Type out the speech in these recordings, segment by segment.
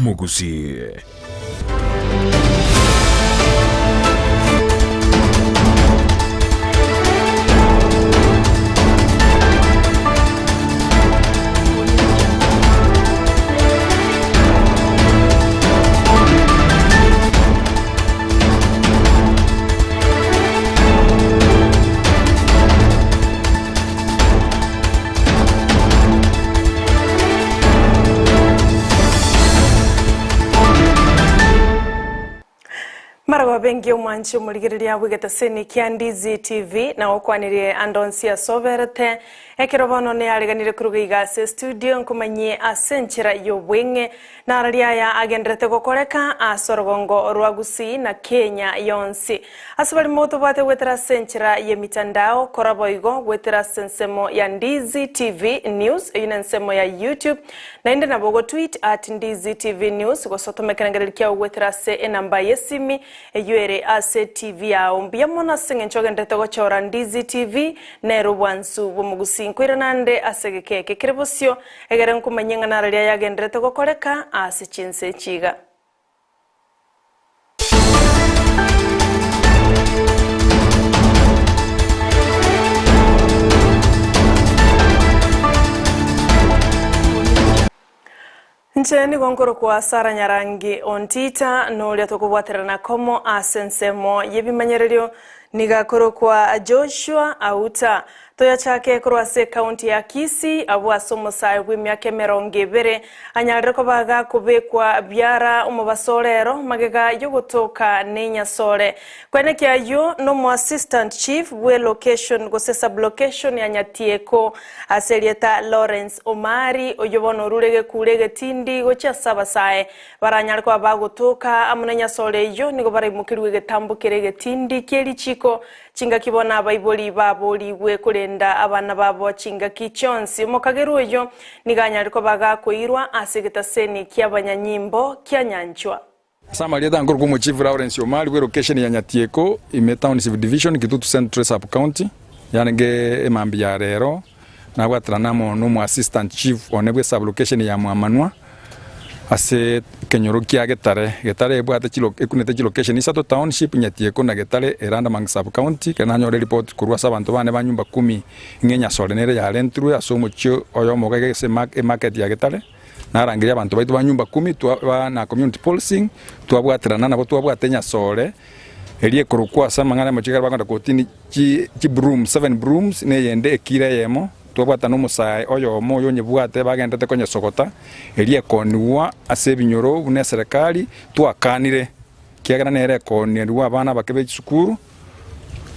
bw'Omogusii. Maragoba engiya omwanchi omorigereria bw'egetaseni kia Ndizi TV na gokwanirie ande onsi ase oberete. Ekero bono neareganire koruga iga ase estudio nkomanyie ase enchera y'obweng'e Nararia aya agenderete gokoreka ase orogongo rwa Gusii na Kenya yonsi. Ase barimo tobwate goetera ase enchera y'emitandao, kora boigo goetera ase ensemo ya Ndizi TV News, eyio nensemo ya YouTube, naende nabo ogotweet at Ndizi TV News gose otome ekerengererio kiao goetera ase enamba y'esimi eyio ere ase TV yao. Mbuya mono ase eng'encho ogenderete gochora Ndizi TV nere obwansu bw'omogusii. Nkoirana ande ase egeka eke kere bosio. Egere nkomanyie ng'a nararia ayagenderete gokoreka ase chinse echi iga. Inche nigo nkorokwa Sara Nyarangi Ontita, noria tokobwaterana komo ase ensemo y'ebimanyererio nigo akorokwa Joshua Auta. Toyachake korwa ase ekaunti ya Kisii, abwo ase omosae bw'emiaka emerongo ebere anyarire koba gakobekwa biara omobaso orero magega y'ogotoka nenyasore. Kweneki ayio nomo assistant chief bwe location gose sublocation ya Nyatieko ase erieta Lawrence Omari oyio bono orure egekuro egetindi gochia ase abasae Baranyare koba bagotoka amo nenyasore eyio, nigo baraimokerigwe egetambo kere egetindi kie richiiko, chingaki bono abaibori baborigwe korenda abana babo chingaki chionsi. Omokagerwa oyio nigo anyare koba gakoirwa ase egetaseni ki'abanyanyimbo kia nyanchwa. Ase amarieta nkorokwa Omochief Lawrence Omari bw'elokesheni ya Nyatieko ime Town Sub-division, Kitutu Central Sub-county, yarenge emambia ya rero nabwaterana amo nomo assistant chief one bwe sub-location ya Mwamanwa ase ekenyoro kia Getare. Getare ebwate chilo ekunete chilocation isato, township, Nyatieko na Getare ere under Mangi Sub-county. Ekero nanyora eripoti korwa ase abanto bane ba nyumba kumi ng'a enyasore nere yarentirwe ase omochie oyomo iga ase emarket ya Getare. Narangeria abanto baito ba nyumba kumi twa na community policing, twabwaterana nabo twabwate enyasore eria ekorokwa ase amang'ana y'omochie ekero bakogenda kotini chi chibroom, seven brooms na eyende ekiro eyemo, twabwatana omosae oyomo oyo onyebwate bagenderete konyesogota, eria ekonigwa ase ebinyoro buna eserekari twakanire, ekiagera nere ekonerwa abana abake be chisukuru,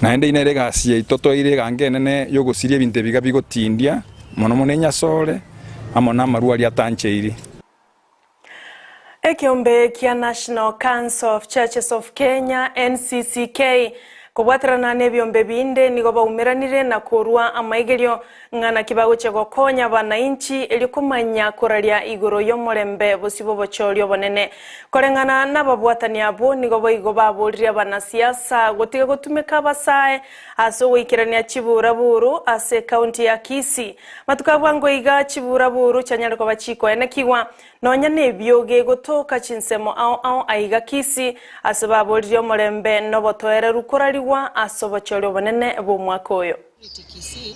naende eyio nere egasi yaito toire egango enene yogosiria ebinto ebi iga bigotindia, mono mono enyasore, amo namarwa aria atancheiri. Ekeombe kia National Council of Churches of Kenya, NCCK, kobwaterana nebiombe binde nigo baumeranire na korua amaigerio ng'a naki bagochia gokonya abanainchi erio komanya koraria igoro y'omorembe bosio bw'obochori obonene. Koreng'ana nababwatani abwo nigo boigo baboririe abanasiasa gotiga gotumeka abasae ase ogoikerania chiburaburu ase ekaunti ya Kisii. Matuko a bwango iga chiburaburu chianyare koba chikoenekigwa nonya nebioge gotoka chinsemo ao ao aiga Kisii ase baboririe omorembe nobotoereru korarigwa ase obochori obonene bw'omwaka oyo. Kisii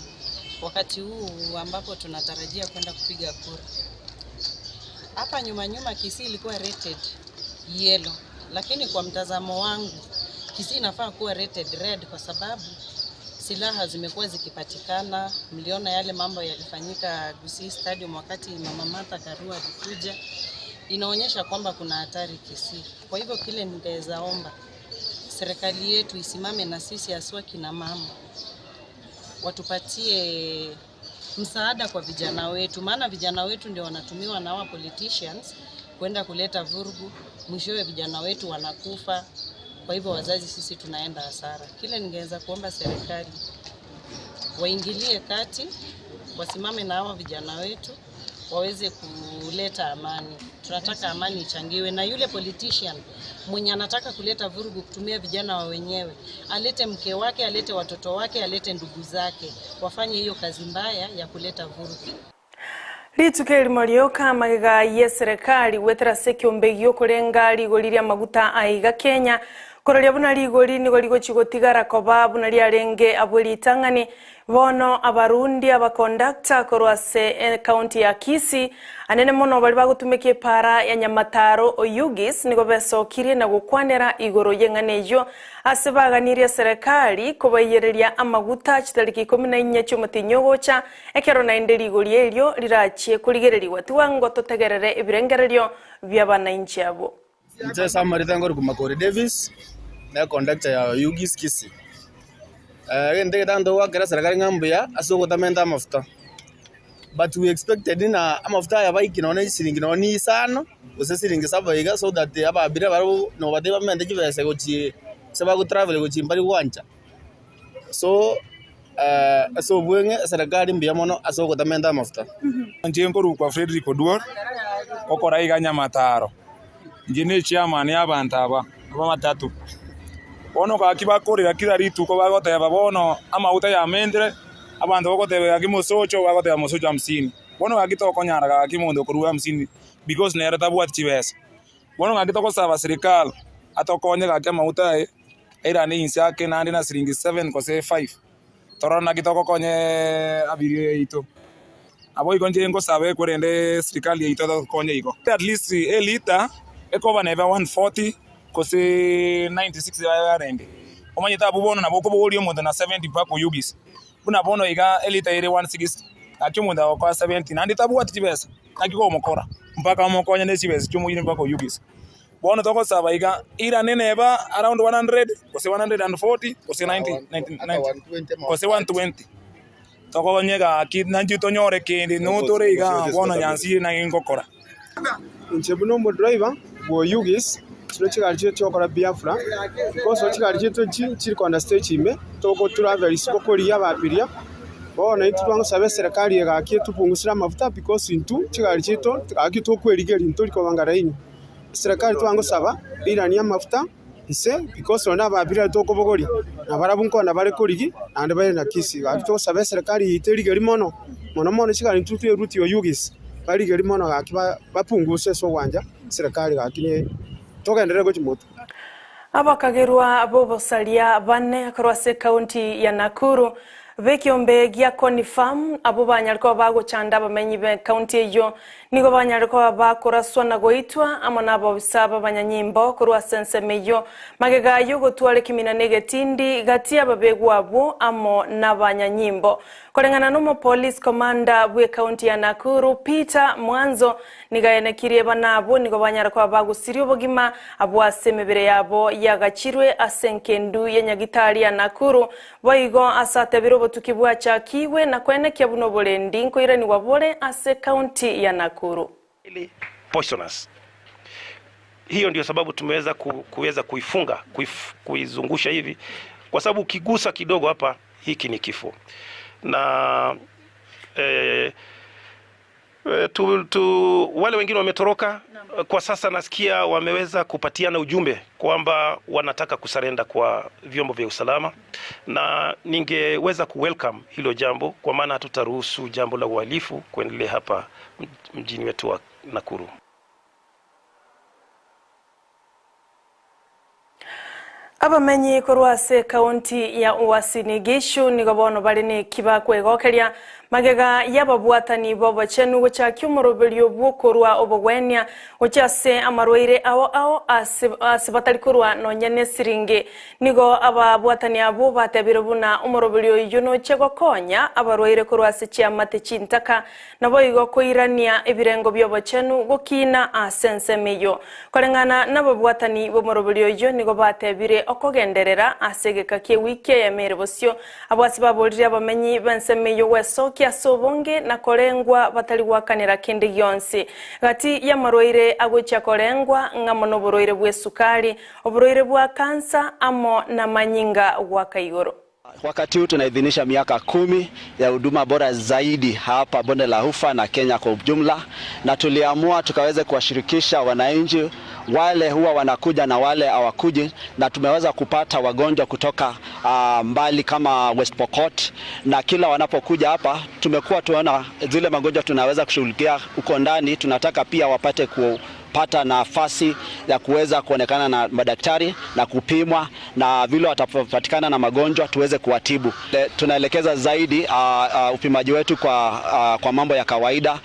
wakati huu ambapo tunatarajia kwenda kupiga kura. Hapa nyuma nyuma Kisii ilikuwa rated yellow, lakini kwa mtazamo wangu Kisii inafaa kuwa rated red kwa sababu silaha zimekuwa zikipatikana. Mliona yale mambo yalifanyika Gusii Stadium wakati Mama Martha Karua alikuja, inaonyesha kwamba kuna hatari Kisii. Kwa hivyo kile ningeweza omba serikali yetu isimame na sisi haswa kina mama, watupatie msaada kwa vijana wetu, maana vijana wetu ndio wanatumiwa na hawa politicians kwenda kuleta vurugu, mwishowe vijana wetu wanakufa. Kwa hivyo wazazi sisi tunaenda hasara. Kile ningeweza kuomba serikali waingilie kati, wasimame na hawa vijana wetu waweze kuleta amani. Tunataka amani ichangiwe na yule politician mwenye anataka kuleta vurugu kutumia vijana wa wenyewe, alete mke wake, alete watoto wake, alete ndugu zake, wafanye hiyo kazi mbaya ya kuleta vurugu. Rituko erimo rioka magega y'eserekari goetera ase ekiombe giokorenga rigori ri'amaguta aiga Kenya, kororia buna rigori nigo rigochia gotigara koba buna riarenge abwo ritang'ani. Bono abarundi abakondakta korwa ase ecounty ya Kisii, anene mono baria bagotumeka epaara ya Nyamataro Oyugis nigo besokirie na gokwanera igoro y'eng'ana eyio ase baganirie eserekari kobaiyereria amaguta chitariki ikomi na inye chi'omotienyi ogocha Ekero naende rigori erio rirachie korigererigwa, tigwango totegerere ebirengererio bi'abanainchi abwo. Inche ase amarita nkorokwa Makori Davis, ne conductor ya Oyugis Kisii. Egento egetanto togoakera serikali ng'a mbuya ase ogotamenta amafuta, but we expected ng'a amafuta aya baike nonye chisiringi nonye isano, gose siringi saba iga so that abaabiria barabwo nobatebie bamente chibesa gochia ase bagotravel gochia mbari gwancha. So ase obweng'e eserekari mbuya mono ase ogotamenta amafuta. Inche nkorokwa Fredrick Oduor, okora iga Nyamataro. Inche ne chairman ya abanto aba abamatatu. Bono gaki bakorera kera rituko bagoteba bono amaguta yamentire, abanto bagoteba gaki mosocho, bagoteba mosocho hamsini. Bono gaki tokonyara gaki omonto okorwa hamsini because nere tabwati chibesa. Bono gaki togosaba serikali atokonye gaki amaguta aye. Airane inse ake naende na siringi seven gose five, torore naki togokonya abiria yaito. Naboigo inche ngosaba korende serikali yaito etokonye igo. At least elita ekoba neba 140 gose 96 yarenge. Omanyete abwo bono nabo okobogoria omonto na 70 mpaka oyugise. Buna bono iga elita ere 160, naki omonto agokoa 70 naende tabwati chibesa, naki komokora mpaka omokonye ne chibesa chiomoire mpaka oyugise. Bono togosaba iga, irane neba around 100, gose 140, gose 90, 90, 90, gose 120. Tokonye gaki naintwe tonyore kende notore iga bono nyansire naki ngokora. Inche buna omodriver bw'Oyugis, chire chigari chiria chiogokora Biafra, because chigari chiaito echi nchiri kogenda stage ime, togotravel isiko korigia ababiria, bono intwe twagosaba eserekari eye gaki etupungusire amafuta because intwe chigari chiaito gaki tokwerigeria ntori kobanga laini. Eserekari twagosaba eiranie amafuta inse because nonye ababiria tokobogoria nabarabwo nkona bare korigia naende bare na kisi. Gaki togosaba eserekari yaito erigerie mono, mono mono chigari intwe twerutie Oyugis barigerie mono gaki bapunguse ase ogwancha eserekari gaki ne togenderere gochia motwe. Abakagerwa b'obosaria bane korwa ase ekaunti ya Nakuru b'ekiombe gia Koni Farm abwo banyare koba bagochanda abamenyi b'ekaunti eyio nigo banyare koba bakoraswa na goitwa amo nabobisa b'abanyanyimbo korwa ase ensemo eyio magega y'ogotwara ekimina na egetindi gati y'ababegwa abwo amo nabanyanyimbo. Koreng'ana n'omopolice commander bw'ekaunti ya Nakuru Peter Mwanzo Nigo aenekirie bana abwo nigo banyare koba bagusirie obogima abwo ase emebere yabo yagachirwe ase enkendu ya Nyagitari ya Nakuru. Boigo ase atebire obotuki bwachakigwe na koenekia buna oborendi nkoiranigwa bore ase ekaunti ya Nakuru. Highly poisonous. Hiyo ndio sababu tumeweza kuweza kuifunga kuizungusha hivi, kwa sababu ukigusa kidogo hapa, hiki ni kifo na eh, tu, tu, wale wengine wametoroka kwa sasa. Nasikia wameweza kupatiana ujumbe kwamba wanataka kusarenda kwa vyombo vya usalama, na ningeweza kuwelcome hilo jambo, kwa maana hatutaruhusu jambo la uhalifu kuendelea hapa mjini wetu wa Nakuru. Abamenyi korwa ase ekaunti ya Uasin Gishu nigo bono bare neki bakwegokeria magega y'ababwatani b'obochenu gochakia omoroberio bw'okorwa obogwenia gochia ase amarwaire ao ao ase ase batari korwa nonya na esiringi. Nigo ababwatani abwo batebire buna omoroberio oyio nochia gokonya abarwaire korwa ase chiamate chintaka Naboigo koirania ebirengo bi'obochenu gokina ase ensemo eyio. Koreng'ana nababwatani b'omoroberi oyio nigo batebire okogenderera ase egeka ki'ewiki eyemo ere bosio. Abwo ase baborire abamenyi b'ensemo eyio gwesokia ase obonge na korengwa batari goakanera kende gionsi. Gati y'amarwaire agochia korengwa ng'amo noborwaire bw'esukari, oborwaire bwa kansa amo namanyinga goaka igoro. Wakati huu tunaidhinisha miaka 10 ya huduma bora zaidi hapa Bonde la Ufa na Kenya kwa ujumla, na tuliamua tukaweze kuwashirikisha wananchi wale huwa wanakuja na wale hawakuji, na tumeweza kupata wagonjwa kutoka mbali kama West Pokot, na kila wanapokuja hapa tumekuwa tuona zile magonjwa tunaweza kushughulikia huko ndani. Tunataka pia wapate kupata nafasi ya kuweza kuonekana na madaktari na kupimwa, na vile watapatikana na magonjwa tuweze kuwatibu. Tunaelekeza zaidi upimaji wetu kwa mambo ya kawaida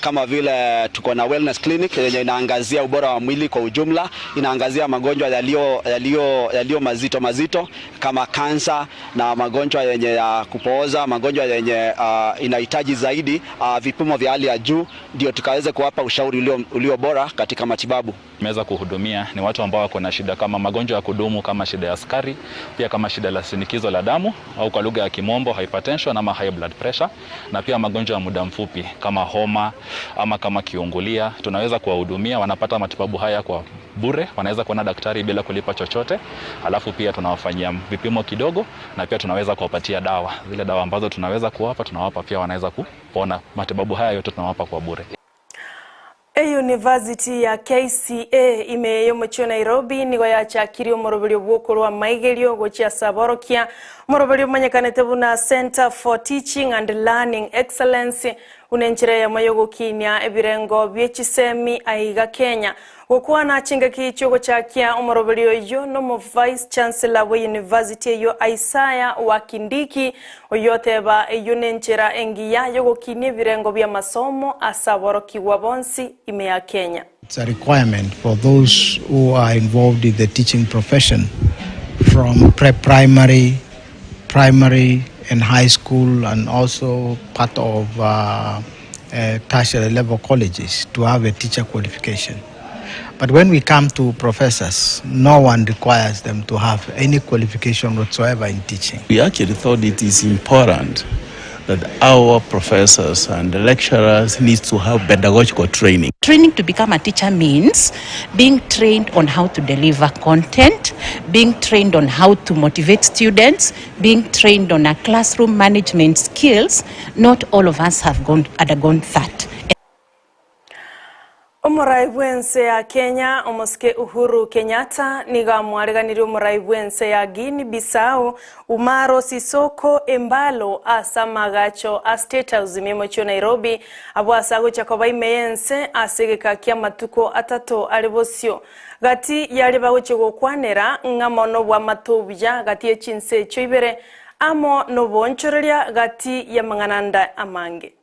kama vile tuko na wellness clinic yenye inaangazia ubora wa mwili kwa ujumla, inaangazia magonjwa yaliyo mazito mazito kama kansa na magonjwa yenye ya kupooza, magonjwa yenye inahitaji zaidi vipimo vya hali ya juu, ndio tukaweze kuwapa ushauri ulio bora katika matibabu. Tumeweza kuhudumia ni watu ambao wako na shida kama magonjwa ya kudumu kama shida ya sukari, pia kama shida la shinikizo la damu au kwa lugha ya kimombo hypertension ama high blood pressure, na pia magonjwa ya muda mfupi kama homa ama kama kiungulia. Tunaweza kuwahudumia, wanapata matibabu haya kwa bure, wanaweza kuona daktari bila kulipa chochote. Alafu pia tunawafanyia vipimo kidogo na pia tunaweza kuwapatia dawa, zile dawa ambazo tunaweza kuwapa tunawapa, pia wanaweza kupona. Matibabu haya yote tunawapa kwa bure. University ya KCA ime yomochio Nairobi nigo yachakirie omoroberio bwokorwa maigerio gochia saborokia omoroberio omanyekanete buna Center for Teaching and Learning Excellence une enchera yamo yogokinia ebirengo bie chisemi aiga Kenya. Gokwana chingaki chio gochakia omoroberio oyo nomo Vice Chancellor wa University eyo Isaiah Wakindiki oyoteba eyo nenchera engiya yogokinia ebirengo bia masomo ase aborokigwa bonsi ime ya Kenya. It's a requirement for those who are involved in the teaching profession from pre-primary, primary and high school, and also part of tertiary level colleges to have a teacher qualification. But when we come to professors, no one requires them to have any qualification whatsoever in teaching. We actually thought it is important that our professors and lecturers need to have pedagogical training. Training to become a teacher means being trained on how to deliver content, being trained on how to motivate students, being trained on a classroom management skills. Not all of us have undergone that. Omorai bwense ya Kenya omosike Uhuru Kenyatta niga mwariganirie omorai bwense ya Guinea Bissau Umaro Sissoco Embalo ase amagacho a State House mimochio Nairobi abo ase agocha koba ime yense ase egeka kia matuko atato are bosio gati yari bagochia gokwanera ng'a mono bwa matobuya gati ya chinse echio ibere amo nobonchoreria gati ya mang'ananda amange.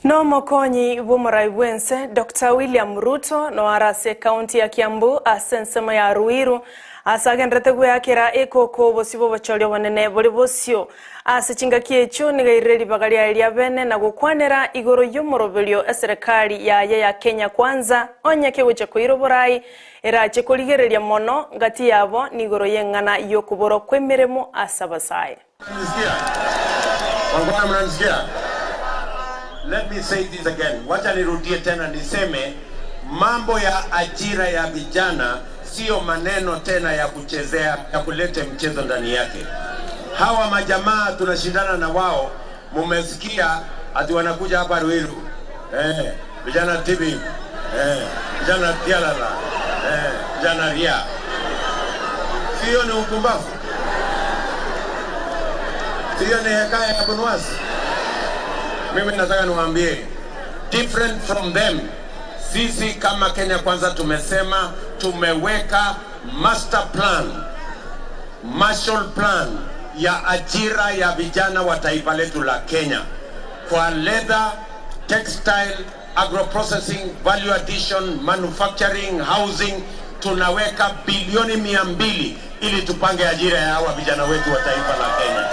No mokonyi bw'omorai bwense Dr. William Ruto no arase county ya Kiambu ase ensemo ya Ruiru ase agenderete gweyakera ekoko obosi bwa obochori obonene bori bosio ase chingaki echio niga ribaga riaye ria bene na gokwanera igoro y'omoroberio eserikali yaye ya Kenya Kwanza onye kegocha koira oborai erache korigereria mono ngati yabo nigoro y'eng'ana y'okobora kwa emeremo ase abasae. Wangwana, mnanisikia? Let me say this again. Wacha nirudie tena niseme mambo ya ajira ya vijana sio maneno tena ya kuchezea, ya kuleta mchezo ndani yake. Hawa majamaa tunashindana na wao, mumesikia ati wanakuja hapa Ruiru, vijana TV, vijana Tialala, vijana Ria. Sio ni upumbavu? Sio ni hekaya ya Bunuasi? Mimi nataka niwaambie, different from them, sisi kama Kenya Kwanza tumesema tumeweka master plan, Marshall Plan ya ajira ya vijana wa taifa letu la Kenya kwa leather, textile, agroprocessing, value addition, manufacturing, housing. Tunaweka bilioni 200 ili tupange ajira ya hawa vijana wetu wa taifa la Kenya.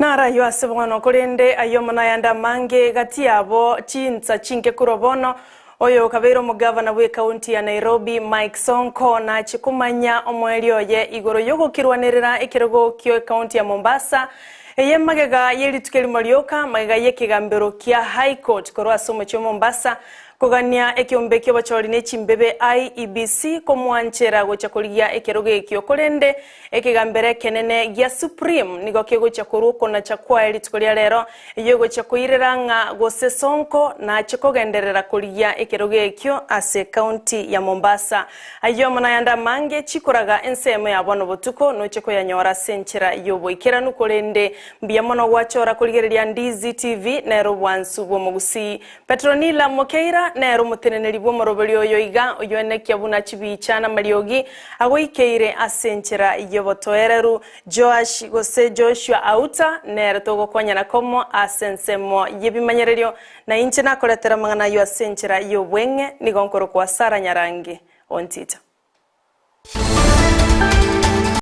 Naro ayio ase bono, korende ayio amo nayande amange gati yabo chinsa chinke korwa bono, oyo okabeire omogavana bw'ekaunti ya Nairobi Mike Sonko nache komanya omoerio oye igoro y'ogokirwanerera ekerogo ki'ekaunti ya Mombasa eye magega ye rituko erimo rioka magega y'ekegambero kia High Court korwa ase omochie o Mombasa Kogania ekeombe ki'obochori ne chimbebe, IEBC, komwanchera gocha korigia ekerogo ekio. Korende ekegambero ekenene gia Supreme nigo kegochia korwa okonacha kwaye rituko ria rero, eyio egochia koirera ng'a gose Sonko nache kogenderera korigia ekerogo ekio ase ekaunti ya Mombasa. Ayio amo nayande amange chikoraga ensemo ya bono botuko noche koyanyora ase enchera y'oboikeranu korende mbuya mono gwachora korigereria Ndizi TV nero obwansu bw'omogusii. Petronila Mokeira nere omoteneneri bw'omoroberi oyo iga oyoenekia buna chibicha namariogi agoikeire ase enchera y'obotoereru. Joash gose Joshua Auta nere togokonyana komo ase ensemo y'ebimanyererio, na inche nakoretera amang'ana ayio ase enchera y'obweng'e, nigo nkorokwa Sarah Nyarangi Ontita.